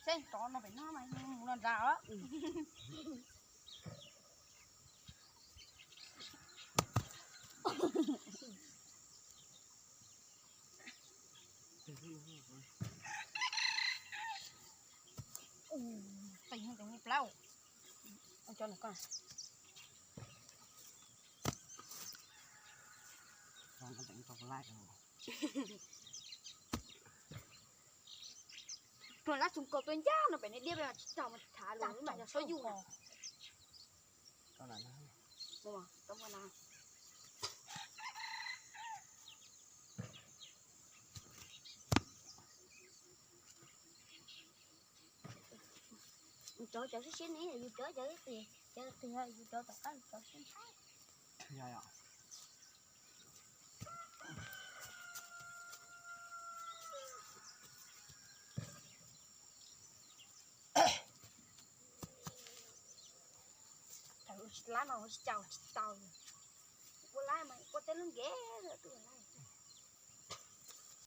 Tej tsov no pem no mas mus no nrad os. Tes tes plaub. Cov no ko. Tuag lab txoos kaus tuaj ncaj no pem ne diab pem mas tsis tau mas thav lus mas yog suab yuj. Yus cov cov siab siab ne, yus cov cov ib tis, cov ib tis yus cov tom qab yus cov siab ntshai. Thaum ua tsis lab mas ua tsis tau tsis tau. Ua lab mas ua tej lub nkev tus lab.